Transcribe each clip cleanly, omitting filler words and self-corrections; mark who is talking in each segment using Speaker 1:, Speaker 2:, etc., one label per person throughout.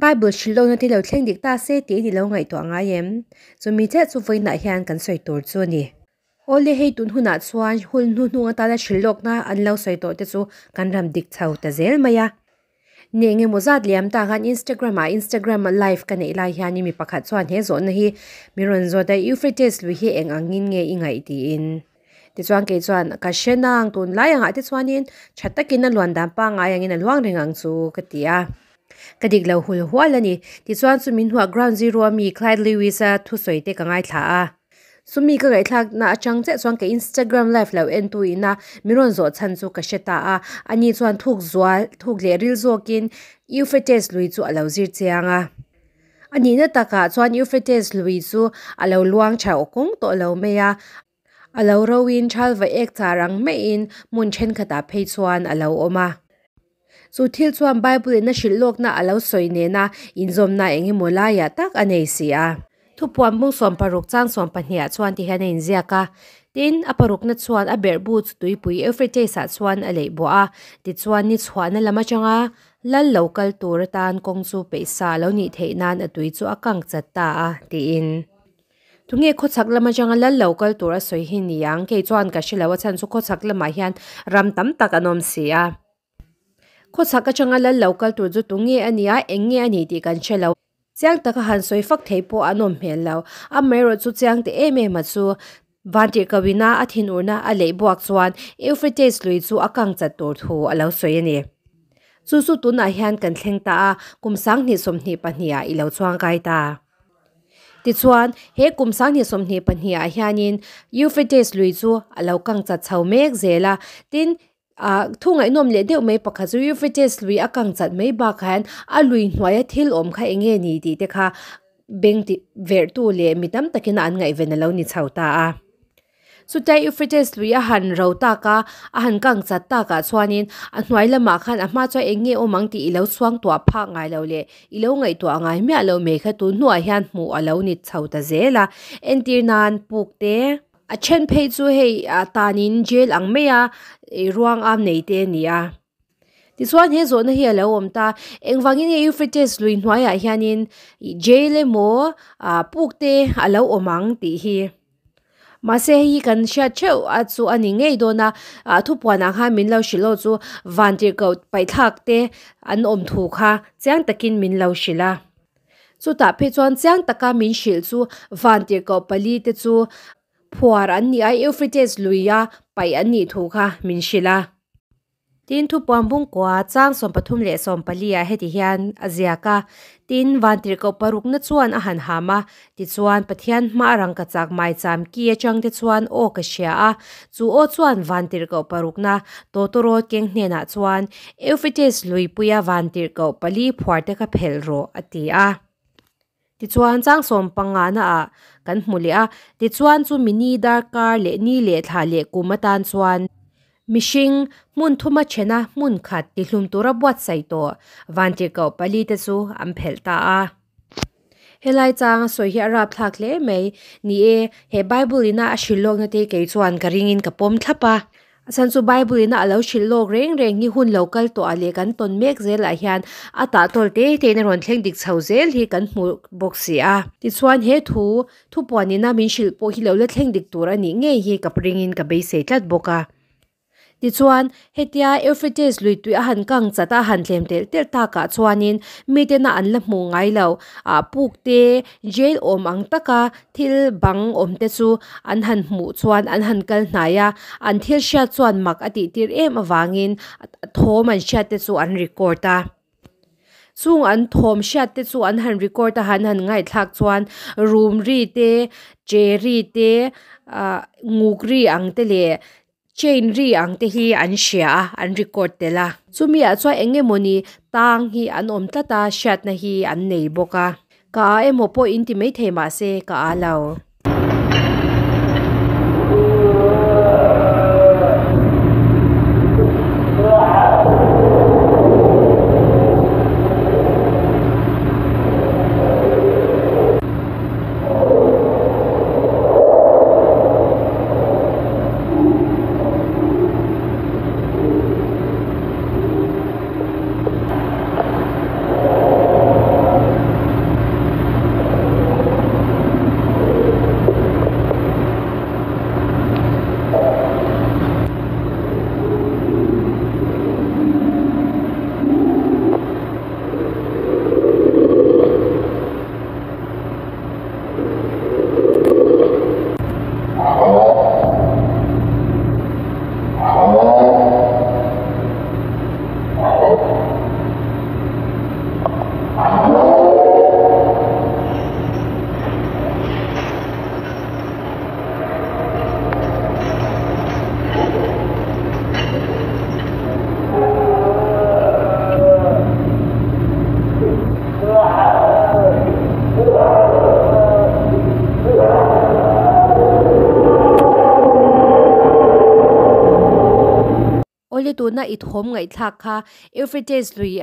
Speaker 1: Bible hrilh lohna te lo thleng dik ta se tiin i lo ngaihtuah ngai em? Chumi chiah chu vawiinah hian kan sawi tur chu a ni. Awle hei tun hunah chuan hun hnuhnung atana hrilh lawkna an lo sawi tawh te chu kan ram dik chho ta zel mai a. Ni eng emaw zat liam ta khan Instagram ah Instagram a live ka neih lai hianin mi pakhat chuan he zawhna hi mi rawn zawt a, Euphrates lui hi eng angin nge i ngaih tiin. Tichuan kei chuan ka hre nang tunlai angah te chuanin tha takin a luan dan pangngai angin a luang reng ang chu ka ti a. Ka dik lo hul hual a ni. Tichuan chumi hnuah Ground Zero a mi Clyde Lewis-a thusawi te ka ngaithla a. Chumi ka ngaihthlakna atang chiah chuan ka Instagram live lo en tu ina min rawn zawh chhan chu ka hre ta a. Ani chuan thuk zual thuk leh ril zawkin Euphrates lui chu a lo zir chiang a. A nihna takah chuan Euphrates lui chu a lo luang tha aw kawng tawh lo mai a. A lo roin thalva ek char ang maiin hmun thenkhatah phei chuan a lo awm a. Chu thil chuan Bible in a hrilh lawkna a lo sawi nena inzawmna eng emaw laiah tak a nei si a. Thupuan bung 60 chang 12 ah chuan ti hian a inziak a. Tin, a parukna chuan a berhbu chu tuipui Euphrates-ah chuan a leih buah a. Tichuan, ni chhuahna lam atanga Lal lo kal tur atan kawng chu peihsa a lo nih theih nan a tui chu a kang chat ta a, tiin. Tunge khawchhak lam atanga lal lo kal tur a sawi hi ni ang? Kei chuan ka hre lo, a chhan chu khawchhak lamah hian ram tam tak an awm si a. Khawchhak atanga lal lo kal tur chu tunge a nia, eng nge a nih tih kan hre lo. Chiang taka han sawi fak thei pawh an awm hmel lo. Amaherawh chu chiang te em em a chu Vantirhkohina a thinurna a leih buak chuan Euphrates lui chu a kang chat tur thu a lo sawi a ni. Chu chu tunah hian kan thleng ta a, kum 2022 ah i lo chuangkai ta. Tichuan, he kum 2022 ah hianin Euphrates lui chu a lo kang chat chho mek zel a, tin, Ah, thu ngaihnawm leh deuh mai pakhat chu Euphrates lui a kang chat mai bakah hian a lui hnuaia thil awm kha eng nge ni tih te kha beng ti verhtu leh mi tam takin an ngaihven a lo ni chho ta a. Chutia Euphrates lui a han ro tak a, a han kang chat takah chuanin a hnuai lamah khan a hma chuan eng nge awm ang tih i lo chhuang tuah phak ngai lo leh i lo ngaihtuah ngai miah lo mai kha tun hnuah hian hmuh a lo ni chho ta zel a. Entir nan puk te. A then phei chu hei ah tanin jail ang mai a ih ruang am nei te a ni a. Tichuan he zawhna hi a lo awm ta, engvangin nge Euphrates lui hnuaiah hianin ih jail emaw ah puk te a lo awm ang tih hi. Mahse hei hi kan hriat theuh a chu a ni ngei dawn a, ah thupuanah khan min lo hrilh aw chu vantirhkoh paihthlak te an awm thu kha chiang takin min lo hrilh a. Chutah phei chuan chiang taka min hrilh chu vantirhkoh pali te chu phuar an ni a, Euphrates luia paih an nih thu kha min hrilh a. Tin, thupuan bungkua chang 34 leh 14 ah heti hian a ziak a, Tin, vantirhkoh parukna chuan a han ham a, tichuan Pathian hma a rangkachak maicham ki atang te chuan aw ka hria a, chu aw chuan vantirhkoh parukna tawtawrawt keng hnenah chuan Euphrates luipuia vantirhkoh pali phuar te kha phelh rawh, a ti a. Tichuan, chang 15 ah kan hmu leh a. Tichuan, chumi ni darkar leh ni leh thla leh kum atan chuan mihring hmun thuma thena hmun khat tihlum tura buatsaih tawh vantirhkoh pali te chu an phelh ta a. Helai changa sawi hi a rapthlak hle mai. Ni e, he Bible ina a hrilh lawkna te kei chuan ka ringin ka pawm thlap a. A chhan chu Bible ina a lo hrilh lawk reng reng hi hun lo kal tawh ah leh kan tawn mek zelah hian a tah tawl te te in a rawn thleng dik chho zel hi kan hmu bawk si a. Tichuan he thu thupuan ina min hrilh pawh hi lo la thleng dik tur a nih ngei hi ka ringin ka beisei tlat bawk a. Tichuan, hetia Euphrates lui tui a han kang chat a, a han tlem telh telh takah chuanin mitena an la hmuh ngai lo. Ah puk te, jail awm ang taka thil bang awm te chu an han hmuh chuan an han kal hnai a, an thil hriat chuan mak a tihtir em avangin thawm an hriat te chu an record a. Chung an thawm hriat te chu an han record a han han ngaihthlak chuan room ri te, che ri te, ah nguk ri ang te leh chain ri ang te hi an hria a, an record tel a. Chumi ah chuan eng emawni tang hi an awm tlat a, hriatna hi an nei bawk a. Ka a emaw pawh in ti maithei mahse ka a lo. tuna i thawm ngaihthlak kha Euphrates lui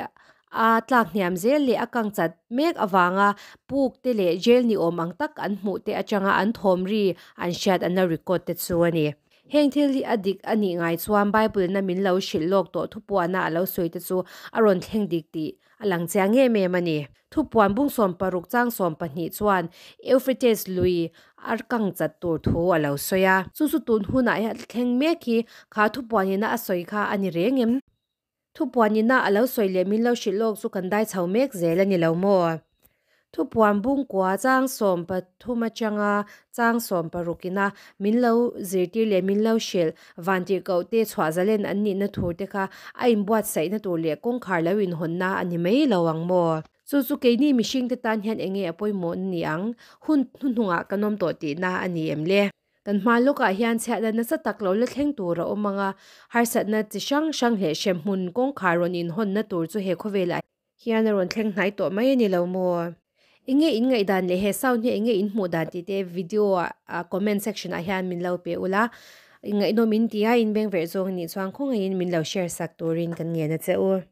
Speaker 1: a tlak hniam zel leh a kang chat mek avanga puk te leh jail ni awm ang tak an hmuh te atanga an thawm ri an hriat an lo record te chu a ni. Heng thil hi a dik a nih ngai chuan Bible-na min lo hrilh lawk tawh thupuana a lo sawi te chu a rawn thleng dik tih a lang chiang em em a ni. Thupuan bung 16 chang 12 chuan Euphrates lui a kang chat tur thu a lo sawi a. Chu chu tun hunah hian thleng mek hi kha thupuanina a sawi kha a ni reng em? Thupuanina a lo sawi leh min lo hrilh lawk chu kan dai chho mek zel a ni lo maw? Thupuan bungkua chang 13 atanga chang 16 ina min lo zirtir leh min lo hrilh vantirhkoh te chhuah zalen an nihna thur te kha a inbuatsaihna tur leh kawngkhar lo inhawnna a ni mai lo ang maw? Chu chu keini mihring te tan hian enge a pawimawh ni ang? Hun hnuhnungah kan awm tawh tihna a ni em le? Kan hma lawkah hian chhiatna nasa tak lo la thleng tur a awm ang a, harsatna chi hrang hrang leh hremhmun kawngkhar rawn inhawnna tur chu he khawvelah hian a rawn thleng hnai tawh mai a ni lo maw? Enge in ngaihdan leh he sound hi enge in hmuh dan tih te video ah comment section ah hian min lo pe ula, ngaihnawm in ti a, in beng verh zawng a nih chuan khawngaihin min lo share sak turin kan ngen a che u.